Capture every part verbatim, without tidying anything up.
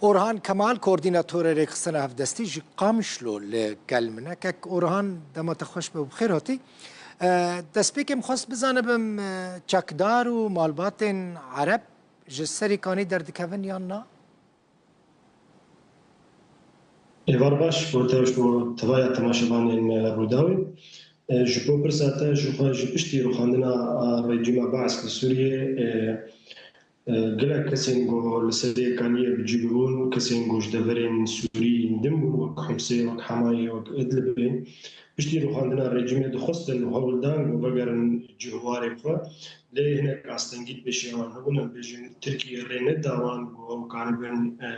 Orhan Kemal, koordînatorê rêxistina hevdestî ji Qamişlo li gel min e. Kek Orhan, dema te xweş be û bi xêr hatî. E, destpêkê min xwest bizanibim, e, çekdar û malbatên Ereb ji Serê Kanî derdikevin yan na? Êvar baş bo te û ji bo tevaya temaşevanên Rûdawê. E, ji bo pirsa te, ji xwe ji piştî rûxandina, a, rejîma Baas li Sûriyê, e, e, gelek kesên ku li Serê Kaniyê bi cî bibûn, kesên ku ji deverên Sûrî din bûn, wek Himsê, wek Hemayê, wek Idlibê, piştî rûxandina rejîmê dixwestin û hewl dan ku vegerin cih û warê xwe. Lê hinek astengî di pêşiya wan hebûn, em bêjin Tirkiye rê neda wan ku ew kanibin, e,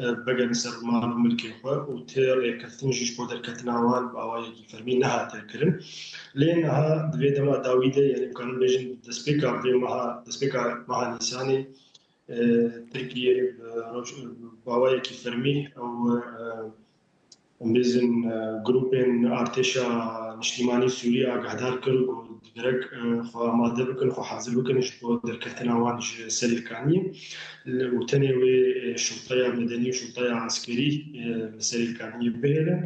e, vegerin ser mal û milkê xwe û ti rêkeftin jî ji bo derketina wan bi awayekî fermî nehate kirin. Lê niha di vê dema dawî de, yanî, em karin bêjin destpêka vê meha, destpêka meha Nîsanê, e, Tirkiye bi roj-, bi awayekî fermî ew, e, em bêjin, e, grûpên artêşa niştîmanî Sûriyê agahdar kir ku gerek, e, xwe amade bikin, xwe hazir bikin ji bo derketina wan ji Serê Kaniyê. Û tenê wê, e, şurteya medenî û şurteya eskerî, e, li Serê Kaniyê bihêlin.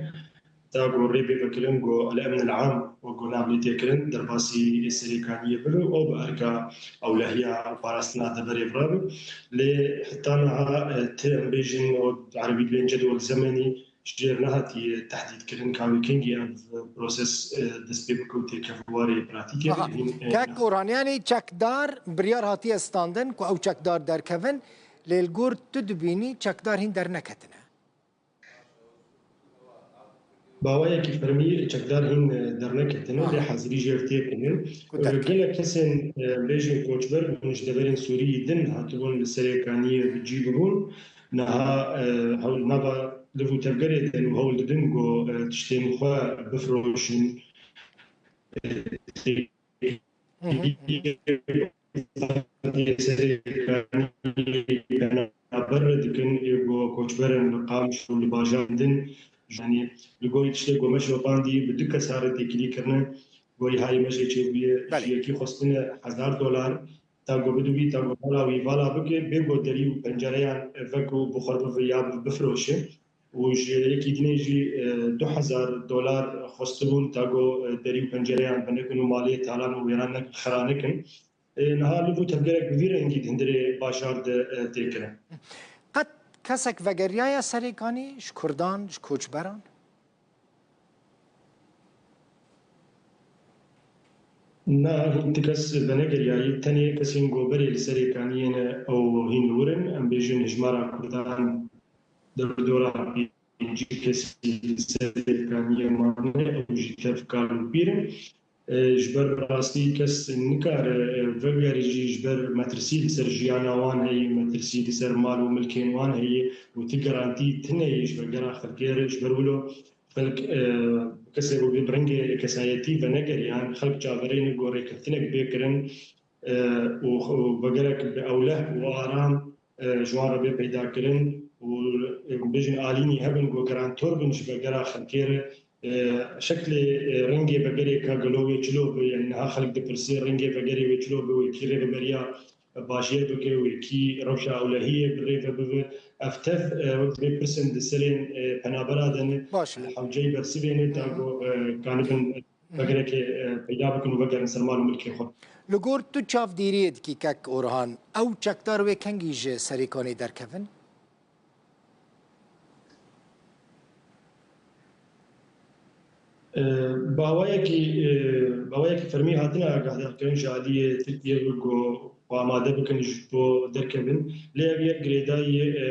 Ta ku rê bê vekirin ku El Emn El Am, wek ku nav lê tê kirin, derbasî Serê Kaniyê bibe û bi erka ewlehiya parastina deverê birabe. Lê heta niha, e, ti, em bêjin, wek erebî dibên cedwel zemenî, jêr nehatiye tehdîdkirin, ka wê kengî ev proses, e, dest pê bike û têkeve warê pratîkê. Aha. Hîn, e, Kek Orhan, yanî çekdar biryar hatiye standin ku ew çekdar derkevin, lê li gor tu dibînî çekdar hîn derneketine? Bawayekî fermî çekdar hîn, e, derneketine, aha, lê hazirî jêr tê kirin. Ku E, derkevin. Gelek kesên, e, bêjin koçber bûn, ji deverên Sûriyî din hatibûn li Serê Kaniyê bi cî bibûn. Niha, e, hewl nava liv û tevgerê de û hewl didin ku, e, tiştên xwe bifiroşin. E, Hı hı, hı hı. Serê Kaniyê penaber dikin, ê ku koçber in li Qamişlo û li bajarên din. Yanî li gorî tiştê ku me şopandî, bi du kesa re têkilî kirine, gorî hayê me jê çêbûye, Belê. Ji yekî xwestine hezar dolar, ta ku bidibî, ta ku mala wî vala bike, bê ku derî û pencereyan veke û bi xwe re bive ya bi-, bifiroşe. Û ji yekî dinê jî, e, du hezar dolar xwestibûn, ta ku, e, derî û pencereyan venekin û malê talan û wêran nekin, xira nekin. E, niha liv û tevgerek bi vî rengî di hundirê bajar de, e, tê kirin. Qet kesek vegeriyaye Serê Kanî ji kurdan, ji koçberan? Na, hîn ti kes venegeriyaye. Tenê kesên ku berê li Serê Kaniyê ne, ew hîn li wir in. Em bêjin hijmara kurdan derdora pêncî kesî li Serê Kaniyê mane, ew jî tev kal û pîr in. E, ji ber bi rastî kes nikare, e, vegerî jî, ji ber metirsî li ser jiyana wan heye, metirsî li ser mal û milkên wan heye û ti garantî tune ye ji vegera xelkê re, ji ber wilo xelk, e, kesê ku bi rengê kesayetî venegeriyan, xelk çaverê ne ku rêkeftinek bê kirin, e, û, û vegerek bi ewleh û aram, e, ji wan re bê peydakirin û, e, bêjin alînî hebin ku garantor bin ji vegera xelkê re. E, şeklê, e, rengê vegerê ka gelo wê çilo be, yanî niha xelk dipirse rengê vegerê wê çilo be, wê kî rêveberiya bajêr bike, wê kî rewşa ewlehiyê bi rê ve bibe. Ev tev, e, wek vê pirsên di serên, e, penabera de ne, Baş e. Li hewceyî bersivê ne, ta Hı hı. ku, e, kanibin Hı hı. vegerekê, e, peyda bikin û vegerin ser mal û milkê xwe. Li gor tu çavdîriyê dikî kek Orhan, ew çekdar wê kengî ji Serê Kanî derkevin? E, bi awayekî, e, bi awayekî fermî hatine agahdarkirin ji aliyê Tirkiyê ku xwe amade bikin ji bo derkevin. Lê ev yek girêdayî, e,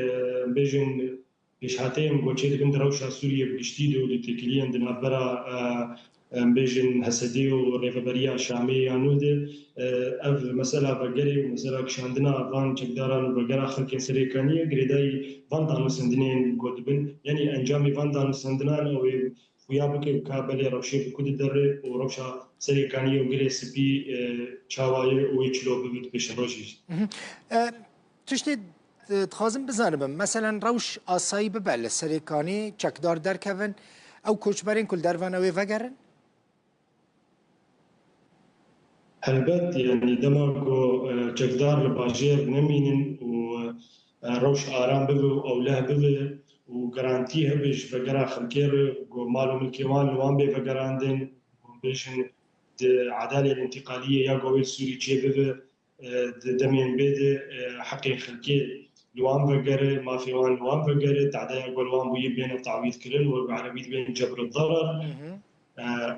bêjin pêşhateyên ku çêdibin di rewşa Sûriyê bi giştî de û di têkiliyên di navbera, e, em bêjin H S D û rêveberiya Şamê ya nû de, e, ev mesela vegerê û mesela kişandina van çekdaran û vegera xelkên Serê Kaniyê girêdayî van danûstendinên ku dibin, yanî encamê van danûstendinan ew ê xuya bike ka belê rewşê bi ku didere û rewşa Serê Kaniyê û Girê Spî, e, çawa ye û wê çilo bibe di pêşerojê jî. Mhm. E, tiştê, e, dixwazim bizanibim, meselen rewş asayî bibe li Serê Kaniyê, çekdar derkevin, ew koçberên ku li derve ne wê vegerin? Helbet, yanî dema ku, e, çekdar li bajêr nemînin û, e, e, rewş aram bibe û ewleh bibe û garantî hebe ji vegera xelkê re ku mal û milkê wan li wan bê vegerandin, hûn bêjin di edalê întîqaliyê ya ku wê li Sûrî çêbibe, e, di demên bê de, e, heqên xelkê li wan vegere, mafê wan li wan vegere, tehdaya ku li wan bûyî bêne tawîzkirin, wek bi erebî dibên cebr ed-derar.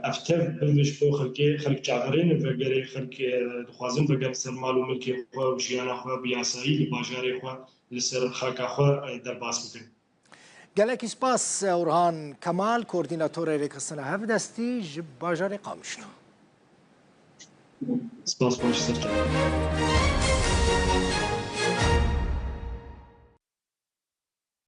Ev tev bibe ji bo xelkê, xelk çaverêne vegerê, xelk, e, dixwazin vegerin ser mal û milkê xwe û jiyana xwe bi yasayî li bajarê xwe, li ser xaka xwe, e, derbas bikin. Gelekî spas, Orhan Kemal, koordînatorê Rêxistina Hevdestî ji bajarê Qamişlo. Spas, baş ser çavan.